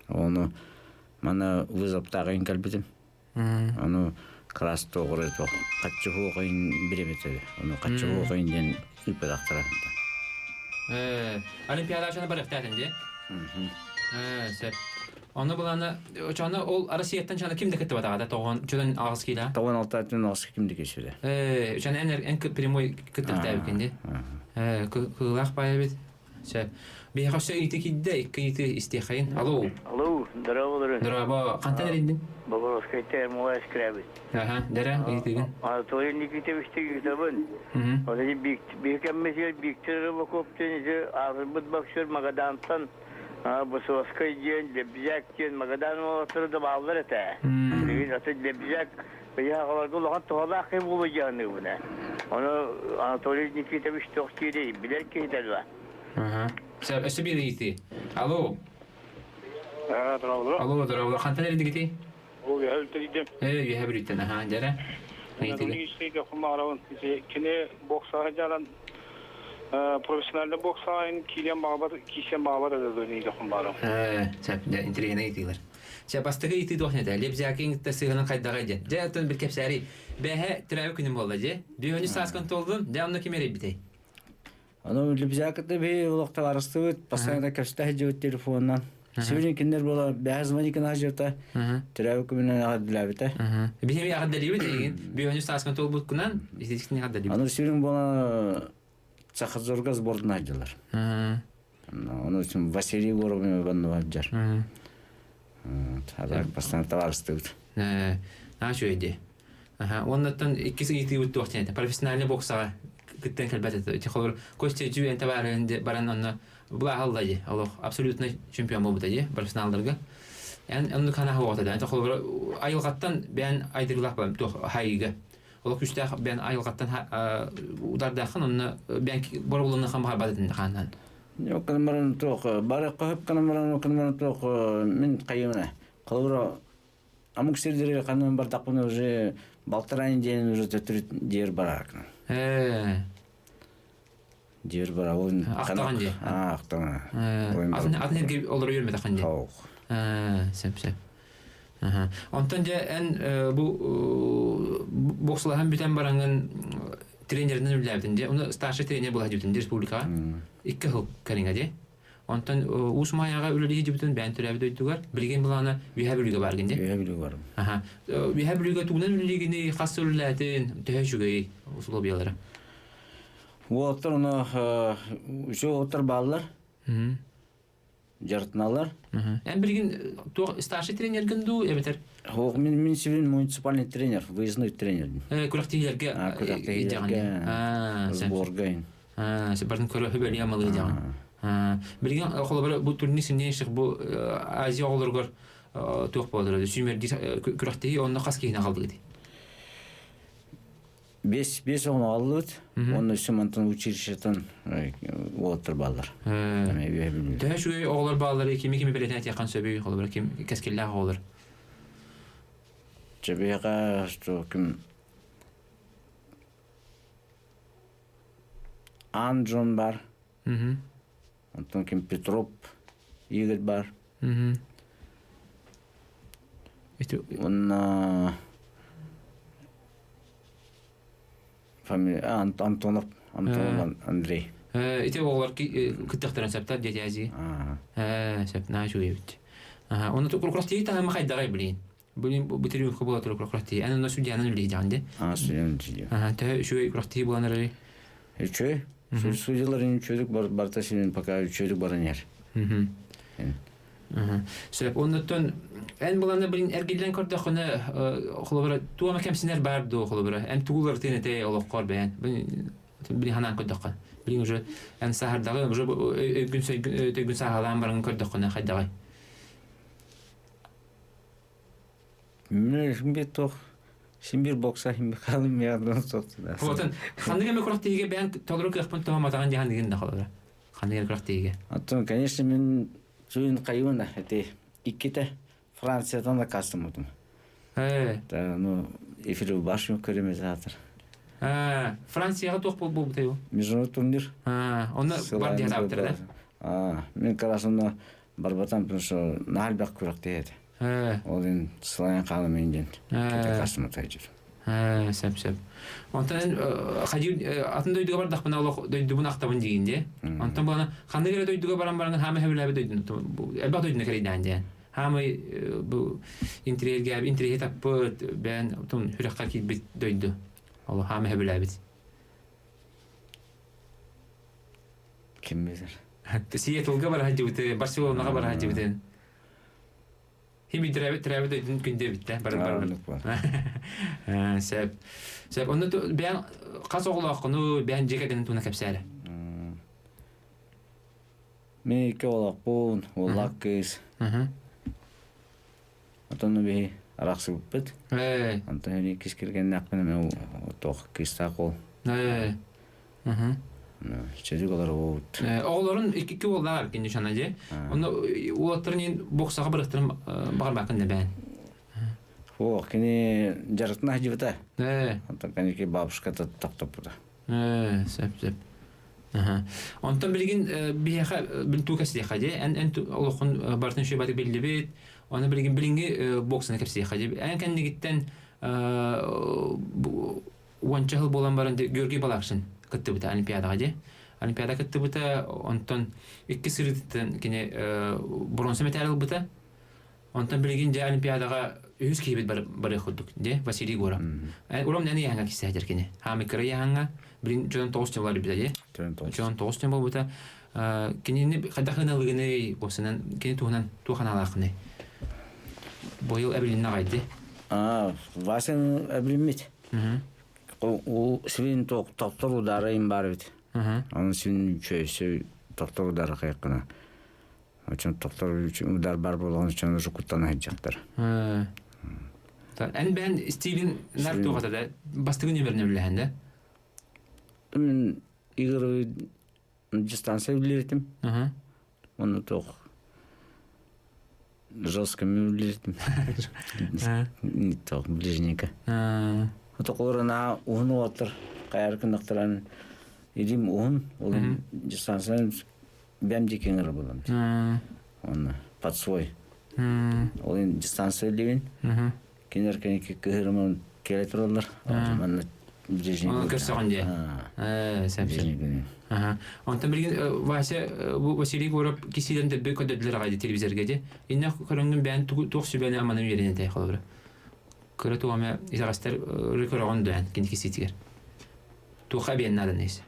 Ону мана вызовтааҕын кэлбитим. Ону кылаас туоҕура туох хаччы хуоҕайын биремете. Ону хаччы хуоҕайын диэн ыыппатахтара. Олимпиада барыахтаатын дии. Сөп. Ону булана чана ол Россияттан чана ким да кыттыбатаҕа да тоҕон чудан аҕыс киилэ. Тоҕон алтаатын аҕыс ким да кесүлэ. Чана эн эн прямой кыттыхтаабыккин дии. Кыылаах баайабит. Сөп. Биһиэхэ өссө ыйытыы киирдэ, икки ыйытыы истиэххэйин. Алло. Алло, здорово, Здорово. Хантан эрийдиҥ? Боборовскайта Ермолаев кирээбит. Аха, дэрэ ыйытыгын. Анатолий Никитовичтик ыытабын. Ону биир кэммитигэр Виктор Рыбаков диэн ити аатырбыт боксер Магадантан Босовскай диэн, Лебзяк диэн Магадан уолаттара да бааллар этэ. Билигин аты Лебзяк ыйааҕаларга улахан туһалаах киһи буолуо дьаһаныыбын. Ону Анатолий Никитович туох диирий, билэр киһитэ дуо? Сөп, өссө биир ыйытыы. Алло. Алло, здорово. Хантан эрийдигитий? Ол үөһэ үлтэрийдим. Ээ, үөһэ бүрүттэн, аха, дьэрэ. Ыйытыгы. Хумаҕарабын. Кини боксаҕа дьаран профессиональный боксаҕа киирэн баҕабар киирсэн баҕабар эрэ хумбаарым. Сөп, интеллигентный ыйытыылар. Чэ, бастакы ыйытыы туох нэтэ? Лебзякин сыһынан хайдаҕай диэн. Дьэ, оттон бир кэпсээри. Бэһэ төрөөбүт күнүм буолла дьэ. Бүөнү сааскан толдун, дьэ, онно ким эрийбитэй? Ону Лебзякыты биһи олохтон арастыбыт, постоянно кэпсэтэ сылдьыбыт телефонунан. Сибилин кинилэр буола бэһэ звоникын аһдьыбыта, төрөөбүт күнүнэн эҕэрдэлээбитэ. Биһиги эҕэрдэлиибит эйигин. Бүөнү сааскан толбуккунан, итичкини эҕэрдэлиибит. Аны сибилин буола Сахазорга сбордун аһдьылар. Ону үчүн Василий Егоров банны аһдьар. Азак постоянно табаарыстыбыт. Наша үчүгэй Уоннаттан иккис ыйытыыбыт туох диэн профессиональный боксаҕа кыттан кэлбэт этэ. Ити холобур Костя Дьү табаарыһын баран онно былааһалла дии. Олох абсолютно чемпион буолбута дии профессионалларга. Эн оннук хана хуоҕата да. Холобур айылҕаттан бэйэн айдырылаах балам туох хайыга. Олох күстээх бэйэн айылҕаттан удардаахын онно бэйэн боробулуна хан баҕарбат этин хаанан. Оккан баран туох бары кыһып канан баран оккан баран туох мин хайымына. Холобур Амук сирдери ханан бардакпын уже балтарайын диэн уже төттөрү диэр бараакын. Диэр бара ол Ахтаҕын дии. Аа, ахтаҕын. Атын атын эрге олоро үөрмэтахын дии. Хоох. Сөп сөп. Онтон дьэ эн бу боксалаһан бүтэн бараҥын тренеринэн үлэлээбитин дьэ уну старший тренер була дьүтүн республикаҕа икки сыл кэриҥэ дии. Онтон Уус Маайаҕа үлэлии сылдьыбытын бэйэн төрөөбүт дойдугар билигин былаана Үөһээ Бүлүүгэ бааргын дии. Үөһээ Бүлүүгэ барым. Аха. Үөһээ Бүлүүгэ тугунан үлэлиигиний, хас сыл үлэлээтин, төһө үчүгэй усулуобуйалара? Уолаттар ону үчүгэй уолаттар бааллар. Дьарытыналар. Эн билигин туох старший тренергин дуу эбэтэр? Хоох мин мин сибин муниципальный тренер, выездной тренер. Күрэхтэһиилэргэ күрэхтэһиилэргэ сборга. Барын көрө хөбөлү амалы дьаҕан. Билигин холобура бу турнир сильнейших бу Азия оҕолоругар туох буолар сүүмэрдии күрэхтэһии онно хас киһини аҕалдыгыт? Бес бес оҕону аҕаллыбыт. Уонна өссө мантан училищеттан уолаттар бааллар. Төһө үчүгэй оҕолор бааллар кими кими бэлиэтээн этиэххин сөбүй холобура ким кэскиллээх оҕолор? Чэбиэхэ что ким Аан дьон бар. Онтон ким Петров Игорь бар. Уонна фамилия Антонов Антонов Андрей. Ити оҕолор кыттыахтарын сөптөр диэти Азия. Сөп, наһаа үчүгэй эбит. Оны куркурахтии таһыма хайдаҕай билин? Билин бу триумфка буола турар куркурахтии. Эн онно судьянан үллэһидэҕин дии. Аа, судьянан үллэһидэҕин. Аха, төһө үчүгэй курахтии буолан эрэрий? Үчүгэй. Судьяларын үчүгдүк барыта синин пока үчүгдүк баран иһэр. Сөп. Оннуттан эн буланы билин эргиллэн көрдөххүнэ холобура туома кэмсинэр баар дуо холобура эн тугулар тыын этэй олоххор бэйэн билин ханаан көрдөххө билин уже эн саһардаҕы уже өйгүн төйгүн сааһалаан баран көрдөххүнэ хайдаҕай Мен бир тох син бир бокса хим халым миадан сотту. Отон ханнык эме курах тиһиге бэйэн толору кыахпын тоһоматаҕын дьаһан да холобура ханнык эме курах тиһиге Оттон, конечно, мен суин кайуна эти икките Франциядан да кастым Да, ну, эфир башым көрөмөз завтра. Францияга туох болбутай бу? Международный турнир. Онно бар диэн таабыттар да? Мен карасымда барбатам, потому что наалбак күрәк диэт. Ол ин сылайан калым инден. Кете кастым тайжыр. Сөп сөп. Онтон хадью атын дойдуга бардахпына олох дойдубун ахтабын дигинде. Онтон буана ханнык эрэ дойдуга баран баран хаама хэбилээби дойдуну элбэх дойдуну кэрийдээн диэн. Хаамай бу интерьерге интерьер таппыт бээн тун хүрэххэ киирбит дойду. Олох хаама хэбилээбит. Ким билер? Сиэтлга бара хадьыбыты, Барселонаға бара хадьыбытын. Хими тирээбит тирээбит дойдун күндэ битте бар бар. Сеп. Сеп онно бээн хас оҕолооххуну бээн дьиэ кэргэнин туна кэпсээре. Мен икки олохпун, уоллаах кыыс. Отон биһи арахсыбыппыт. Онтон ини иккис кэргэннээхпин мен туох кыыстаах ол. Чөдүк олор уут. Оҕолорун икки уоллаах кини шана же. Онно уолаттарын боксаға барахтарын бағарбакын небээн. О, кини жарытына хажыбыта. Онтон кэники бабушка токтоппута. Сөп сөп. Онтон билигин биһиэхэ бил кэсиэхэ же эн эн олоххун бартын шөбаты биллибит. Оны билигин билинги боксаны кэпсиэхэ же. Эн кэннигиттен уонча хыл буолан баран Георгий Балакшин кыттыбыта Олимпиадаға же. Олимпиада кыттыбыта, онтон икки сырыттан кини бронза медаль ылбыта. Онтон билигин же Олимпиадаға үһүс киһибит бары худдук, де Василий Гора. Уром нәни яһаңа кисәһәдер кини. Хаамы кыра яһаңа, билин жон тоғыз тен болар бит же. Жон тоғыз тен болбута. Кинини хайдахына лыгыны босынан кини туһунан туоханалаахыны. Быйыл эбилинна гайды. А, Васин эбилиммит. Ол свин ток токтор удары им бар бит. Onun свин чөйсө токтор удары кайкына. Очон токтор удар бар болгон үчүн уже куттана хajjактар. Эн бэн Стивен нар туохата да бастыгы нөмерне билэһэн Мен игры дистанция билетим. Оны тох жестко билетим. Не тох ближника. Отоколор на уһун уоттар кайар кынактаран илим уһун ол дистанцияны бэм дикеңер болам. Оны под свой. Ол дистанция ливин. Кинер кеники кыһырман келе тураллар. Манна ближний. Көрсөҕүн дии. Сөп сөп. Онтон билигин Вася Василий Гуров кисилен дебби көдөдүлөр агайды телевизорге де. Инне көрөңгүн бээн туох сүбэни аманы берен этэй холобура. Көрө тугаме исагастар көрөгөн дөөн кини киситигер. Туха биэн надан нейсе.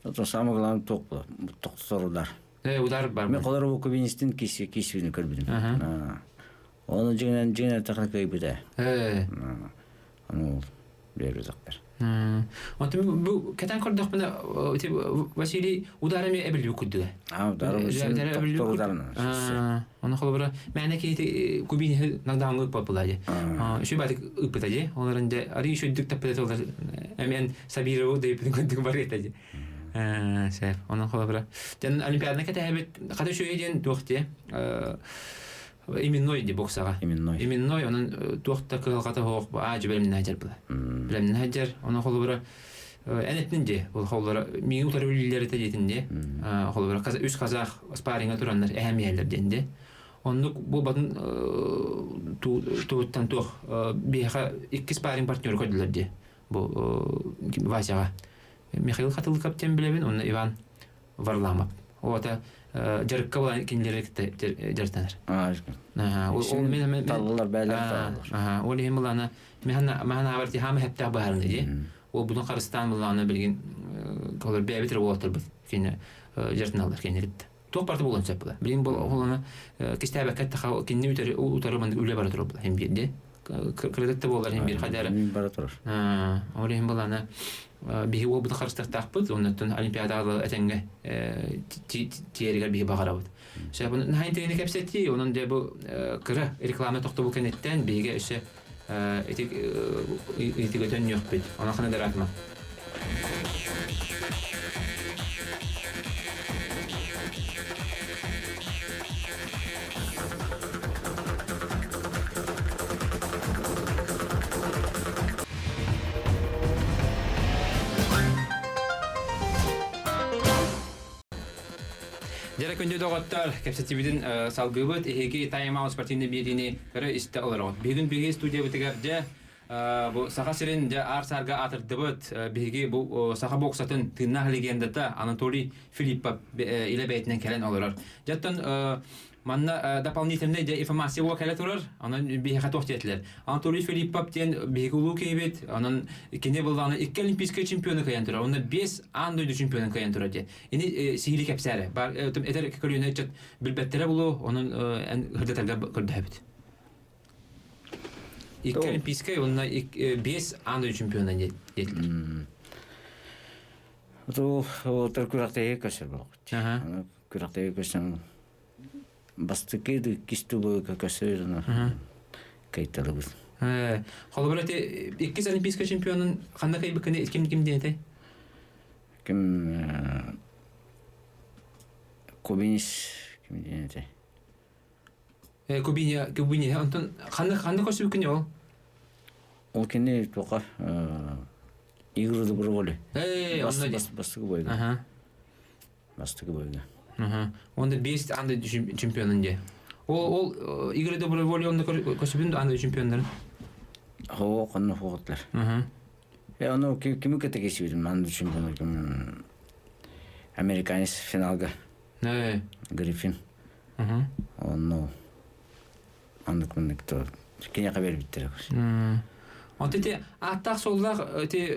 Это самое главное туох токтор удар. Удар бар. Мен колор бу кубинистин киси кисибини көрбүдүм. Оны жигинен жигинен техника бите. Аны бери зактар. Онтон бу кэтэн көрдөхпүнэ Василий ударами эбилүү күддүгэ. А, удар токтор ударына. Оны холобура мээнэ киһи кубини нагдааңы ыппат булади. Үшү батык ыппыта же. Оларын же ари үшүдүк таппыта олар эмен Сабирову дейпин күндүк бар этеди. Сеп, onun холобура. Ден Олимпиаданы кэтэһэбит хата үчүгэй диэн туох дии. Именной ди боксаға. Именной. Именной, onun туохта кыһалҕата хоох аа жубелемнэ хажар була. Билемнэ хажар, onun холобура эн этнин ди, ол холобура миңи утары үллери тедетин ди. Холобура үс казах спарринга тураннар эһэмиэллер диэн ди. Оннук бу батын туuттан туох биэхэ икки спарринг партнер көрдүлэр ди. Бу Васяга. Михаил Хатылыкап тем билебин, онно Иван Варламов. Ота жарыкка була кинилери жарытанар. Ол мен Таллар бәйләр таллар. Ол иһин булана механа махана абарти хама хепта баарны ди. Ол бунун Карыстан булана билген колор бэбитер болотор бит. Кини жарытаналар кинилерит. Туох барыта буолуон сөп була. Билин бу олону кистээбэккэ таха кинини үтөрү утары маннык үлэ бара турар була хим биир кредит да буолар хим биир хадара. Бара турар. Ол иһин булана биһи уолбуту харыстахтаахпыт, оннуттан олимпиадаҕа этэҥҥэ тиэригэр биһи баҕарабыт. Сөп, наһаа интэриэһинэй кэпсэтии, онон дьэ бу кыра реклама тохтобул кэнниттэн биһиги өссө ити ыйытыга төннүөхпүт. Онон хана дараатыма. Дьэрэ күндү доҕоттор, кэпсэтиибитин салгыыбыт. Эһиги Time Out спортивный биэриини көрө истэ олороҕут. Бүгүн биһиги студиябытыгар дьэ бу Саха сирин дьэ аар-саарга аатырдыбыт биһиги бу саха боксатын тыыннаах легендата Анатолий Филиппов илэ бэйэтинэн кэлэн олорор. Дьэттэн Манна дополнительный дьэ информация буола кэлэ турар. Онон биһиэхэ туох диэтилэр. Анатолий Филиппов диэн биһиги улуу киһибит. Онон кини былааны икки олимпийскай чемпиону кыайан турар. Онно биэс аан дойду чемпионун кыайан турар диэн. Ини сиһили кэпсээрэ. Бар этэр көлүөнэ ыччат билбэттэрэ булу, онон эн хырдатарга көрдөһөбүт. Икки олимпийскай уонна биэс аан дойду чемпиона диэтилэр. Ол күрэхтэһии көсөр буолбут. Күрэхтэһии көсөн бастакы иккис тылы көсөр кайталыбыт. Холобур ити иккис олимпийскай чемпионун ханна кайбыккыны ким ким диэн этэй? Ким Кубинис ким диэн этэй? Кубиня Кубиня онтон ханна ханна көрсүбүккүн ол? Ол кини туха игры доброволи. Э, онно бастакы бойга. Бастакы бойга. Онда бес анда чемпионун де. Ол ол игры доброй воли онда көсүбүн анда чемпиондарын. Хоо конно хоғотлар. Э ону кими кете кесибитим анда чемпиону ким американец финалга. Гриффин. Онно Оннук маннык то киниэхэ бербиттэрэ. Онто ити ааттаах суоллаах ити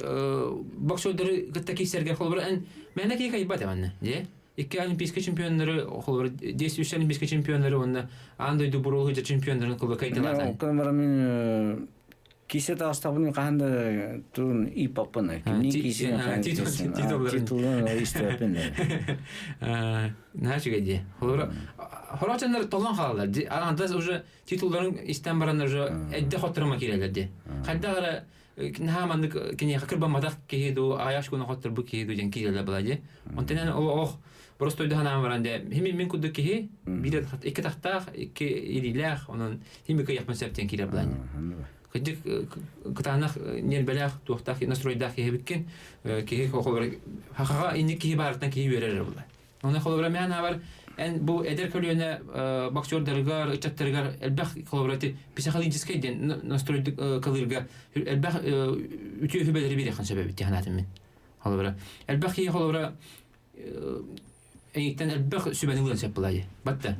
боксердары кытта киирсэргэ холобура эн мээнэ киһи кайбат эманна дьэ икки олимпийскай чемпионнары холобура действующий олимпийскай чемпионнары уонна аан дойду буруолу чемпионнарын холобура кайталаатан Окон баран мин кисе таастабын хаһан да туун ипаппын кимни кисе титулун истеппин Наһаа үчүгэй дии. Холобура, хорочоннор толон хаалалар дии. Андас уже титулларын истэн бараннар уже эдде хотторума киирэллэр дии. Хайдах эрэ наһаа маннык киниэхэ кырбамматах киһи дуу, аҕыйах күн хотторбут киһи дуу диэн киирэллэр была дии. Онтон эн олох просто өйдөһөн баран дии. Хими мин курдук киһи биир икки тахтаах, икки илиилээх, онон хими кыйахпын сөп диэн киирэр была Кырдьык кытаанах ньиэрбэлээх, туохтаах настройдаах киһи эбиккин. Киһи холобура хахаҕа инник киһи баарыттан киһи үөрэр эрэ буолар. Онон холобура мээн аабар эн бу эдэр көлүөнэ боксердарыгар, ыччаттарыгар элбэх холобура ити психологическай диэн настройдук кылыырга элбэх үтүө сүбэлэри биэриэххин сөп эбит диэн санаатым мин. Холобура элбэх киһи холобура эйиттэн элбэх сүбэни ылыан сөп буолаа дии. Батта.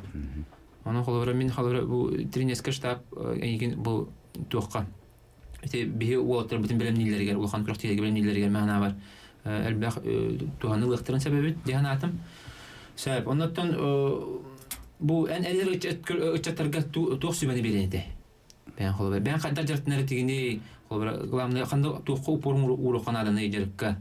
Онон холобура мин холобура бу тренерскэй штаб эйигин бу туохха ити биһи уолаттарбытын бэлэмнииллэригэр улахан күрэхтэһиигэ бэлэмнииллэригэр маһанаабар элбэх туһаны ылыахтарын сөп эбит дии санаатым. Сөп. Оннуттан бу эн эдэр ыччаттарга туох сүбэни биэриэн этэй? Бэйэн холобура бэйэн хайдах дьарыктанар этигиний? Холобура главное ханна туохха упор ууруохха нааданый дьарыкка?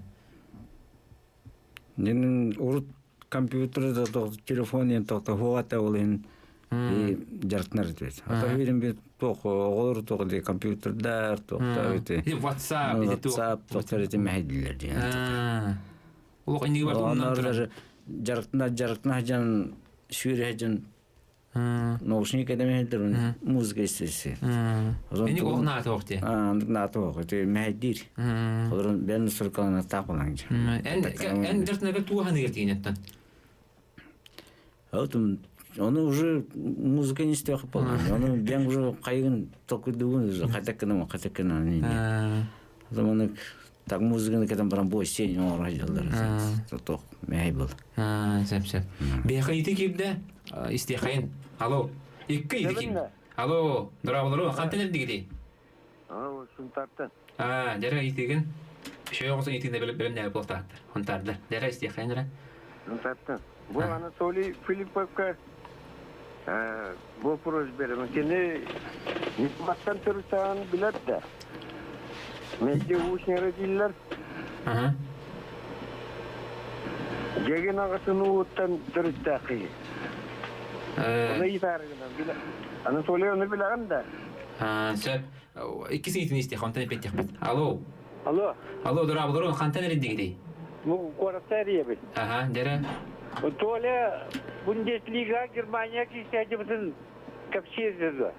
Дин урут компьютер да телефон диэн тохто хуата ол иһин дьарыктанар этибит. Ата биирин бит туох оҕолор туох ди компьютердар туохта ити WhatsApp WhatsApp туохтар ити мэһэйдилэр диэн. Олох инниги бар Онор даже дьарыктана дьарыктана дьон сүүрэ дьон Наушник эдэмэһэллэр музыка истэси. Эни ол наата ох дии. Наата ох ити мэһэйдиир. Олорон бен суркалана таапалаң. Эн эн дьартынага туоханыгар тиинеттен. Отум оны уже музыка не истиэх болған. Оны бен уже кайгын токуйдугун уже катаккына катаккына. Заманы так музыканы кетен баран бой сен оңор жылдар. Ток мэһэй был. Сөп сөп. Биэхэ ити киирдэ истиэхэйин. Алло. Икки ити киирдэ. Алло, дорооболору, хантан эрдигитий? Алло, Сунтартан. А, дьэрэ итигин. Шөй оҕосон итигинэ бэлэмнээбит буолтааттар. Хонтаардар. Дьэрэ истиэхэйин эрэ. Сунтартан. Бу Анатолий Филипповка вопрос беремин. Кини Ньурбаттан төрүттээн билэр да. Мэлдьи уус дииллэр. Дьэгин аҕатын ууттан төрүттээх киһи. Оны ыйытаарыгынан билэ. Анатолий ону билэҕин да? Сөп. Иккис ыйытын истиэх, онтон эппиэттиэхпит. Алло. Алло. Алло, дорооболору, хантан эрийдигитий? Ну, куораттан эрийэбин. Аха, дьэрэ. Толя Бундеслига Германия киирсээччибитин кэпсиир дуо?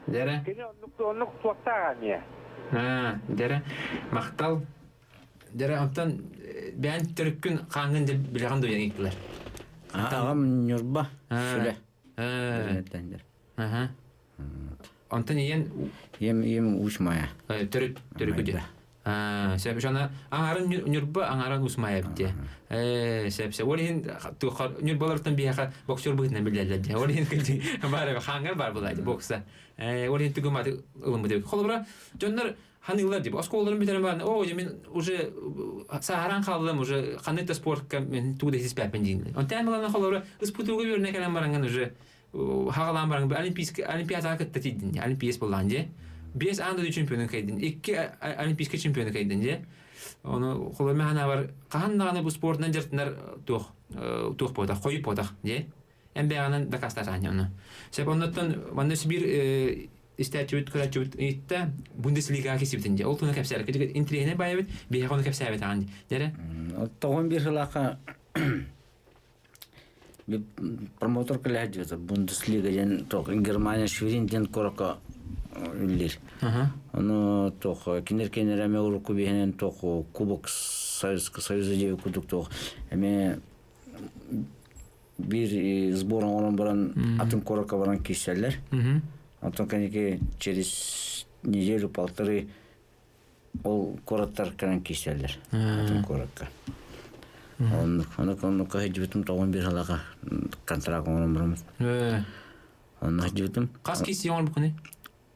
Дьэрэ. Кини оннук оннук суохтаах эмиэ. Дьэрэ. Махтал. Дьэрэ, онтон бэйэн төрүккүн хааҥҥын билэҕин дуо диэн ыйыттылар. Аҕам Ньурба, Сүлэ. Аха. Онтон ийэн Ийэм ийэм Уус Майа. Төрүт төрүкү Сөп аны аҥарын Ньурба аҥарын Уус Майа эбит дии. Сөп сөп. Ол иһин туохха Ньурбалартан биһиэхэ боксер быһыытынан биллэллэр дии. Ол иһин баар хаангар баар буолааччы бокса. Ол иһин тугу маты ылыммыт эбит. Холобура дьоннор ханыылар дии. Оскуолаларын бүтэрэн баран, о, мин уже сааһыран хааллым, уже ханнык да спортка мен тугу да сиспэппин дииллэр. Онтон булан холобура ыспытууга үөрэнэ кэлэн бараҥҥын уже хагалаан баран олимпийский олимпиадаҕа кытта тиийдин дии олимпиец буоллаҕын дии биэс аан дойду чемпионун кыайдын икки олимпийский чемпиону кыайдын дии ону холоме ханаабар хаһан даҕаны бу спортунан дьарыктанар туох туох буотах хойут буотах дии эн бэйэҕинэн дакаастаатаҕын ону сөп оннуттан манна бир истээччибит көрөөччүбүт ыйытта Бундеслигаҕа кисибитин дии ол туһунан кэпсээбит интириэһинэй баайабыт биһиэхэ ону кэпсээбэтэҕин дии дэрэ Тоҕон биир сылаахха Промотор кэлээт Бундеслига диэн туох Германия Шверин диэн куоракка үлэлиир. Ону туох кинилэр кинилэр эмиэ урукку биһинэн туох Кубок Союз Союза диэби курдук туох эмиэ биир сбор оҥорон баран атын куоракка баран киирсэллэр. Онтон кэнники через неделю полторы Ол куораттар кэлэн киирсэллэр атын куоракка. Оннук, оннук, оннукка сылдьыбытым тоҕун биир сылаха контракт оҥорон бараммыт. Онно сылдьыбытым. Хас киси оҥорбуккуный?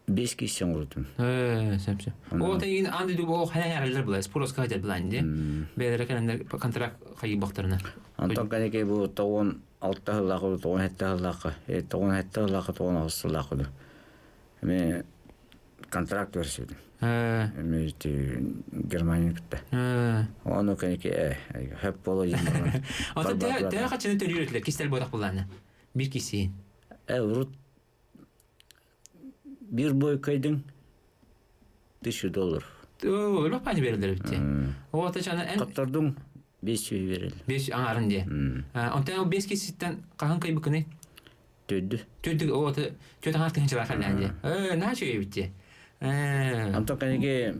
Бес киси оҥорбутум. Сөп сөп. Ол тайын ан дойду ол хайан яраллар була, спорска хадьар булаан ди. Бэйэлэрэ кэлэннэр контракт хайыбахтарына. Онтон кэники бу тоҕун алта сыллаах, тоҕун сэттэ сыллаахха, тоҕун сэттэ сыллаахха, тоҕун аҕыс сыллаах Эми контракт көрсүбүтүм. Эми Германия кытта. Ону кэники хөп боло диэн баран. Ото төһө хачыны төлүүр этилэр кистэл буотах буллааны. Бир киси. Урут бир бой кайдың тысячу долларов. Өлөх пани берилер битти. Ото чана эн Каттордуң 500 берил. 5 аңарын дие. Онтон 5 киситтен хаһан кайбыкыны? Төддү. Төддү оҕото түөт аҥаар тыһыынчалаах кэллээн дии. Ээ, наһаа үчүгэй эбит дии. Ээ. Онтон кэнники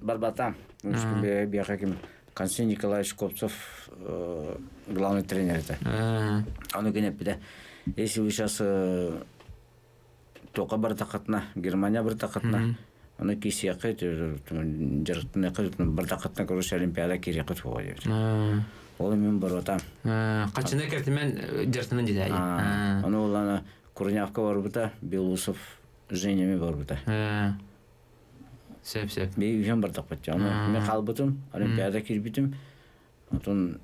барбатам. Биэхэ ким Константин Николаевич Копцов главный тренер этэ. Аны күн эппитэ, если вы сейчас тоқа бардаххытына, Германия бардаххытына, аны кисиэххит, дьарыктаныаххыт, бардаххытына, короче, Олимпиада киириэххит буолуо диэбит. Ол мин барбатам. Хачына кэртимэн дьартынан дьитэйи. Ону улана Курнявка барбыта, Белоусов Женями барбыта. Сөп сөп. Би үһүөн бардахпыт. Ону мен хаалбытым, Олимпиада киирбитим. Отон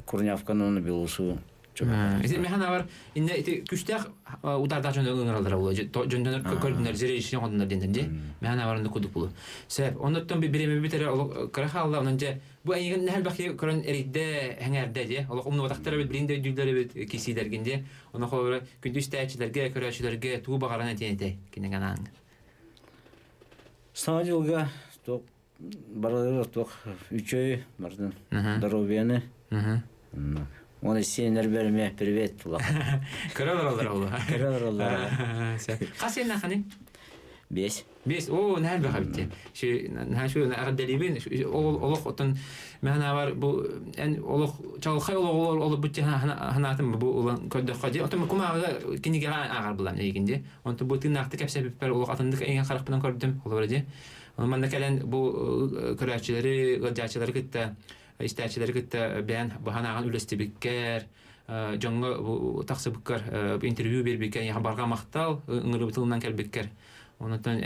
Курнявканы уонна Белоусову Ити механ бар инне ити күстээх удардаах дьон ыҥыраллара буолуо дьоннор көрдүнэр зрелищный оҥордунар диэннэр дии механ барында кудук булу сөп оннуттан бириэмэ бүтэрэ кыра хаалла онон дьэ бу эйигин нэһэл бахи көрөн эрийдэ хэҥээрдэ дии олох умнубатахтар эбит билин да өйдүүллэр эбит кисиилэргин дии ону холобура күндү истээччилэргэ көрөөччүлэргэ тугу баҕаран этиэн этэй кинигэ анаан Саҥа дьылга туох барыларыгар туох үчүгэй бардын здоровьяны Уонна сиэннэрбэр эмиэ привет улахан. Көрө олороллор ол. Көрө олороллор. Хас сиэннээххиний? Бес. Бес. Оо, наһаа элбэх эбит. Наһаа үчүгэй эҕэрдэлиибин. Ол олох оттон мин бу эн олох чаҕылхай олоҕу олорбут санаатым бу улан көрдөххө дии. Оттон кумааҕыга кинигэҕэ ааҕар булам эйигин дии. Онтон бу тыыннаахтык кэпсэппиппэр олох атыннык эйигин харахпынан көрдүм. Холобура дии. Манна кэлэн бу көрөөччүлэри, ыалдьааччылары кытта истээччилэри кытта бэйэн баһан үлэстибиккэр, дьоҥҥо тахсыбыккар интервью биэрбиккэр эйиэхэ барҕа махтал, ыҥырыбыт тылынан кэлбиккэр. Оннуттан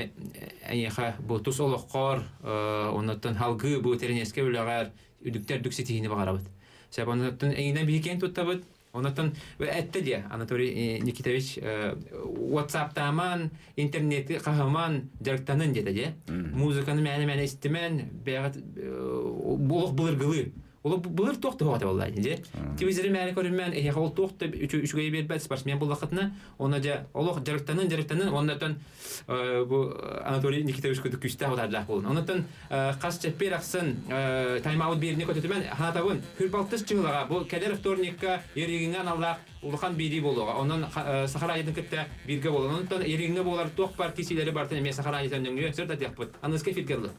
эйиэхэ бу тус олоххор, оннуттан халгыы бу тэринескэ үлэҕэр үдүктэр үрдүк ситиһиини баҕарабыт. Сөп оннуттан эйинэн биһи киэн туттабыт. Оннуттан этте дии Анатолий Никитович WhatsApp-тааман, интернети хаһыман дьарыктанын диэтэ дии. Музыканы мээнэ-мээнэ истимэн, бэйэҕит олох былыргылыы. Ол былыр туох да оҕото буолла дии. Телевизоры мээнэ көрүмэн, эһиэхэ ол туох да үчүгэйи биэрбэт спортсмен буллаххытына, онно дьэ олох дьарыктанын, дьарыктанын, оннотон бу Анатолий Никитович курдук күүстээх утаардаах буолун. Оннотон хас чэппиэр ахсын тайм-аут биэрини көтүтүмэн хаатабын. Хүрбалтыс чыһылаҕа бу кэлэр вторникка Еригиҥҥэ аналлаах улахан биирии буолуоҕа. Онон Саха радиотын кытта бииргэ буолан. Онтон Еригиҥҥэ буолар туох бар кисиилэри барытын эмиэ Саха радиотын нөҥүө сырдатыахпыт. Аныска эфиргэ ылы.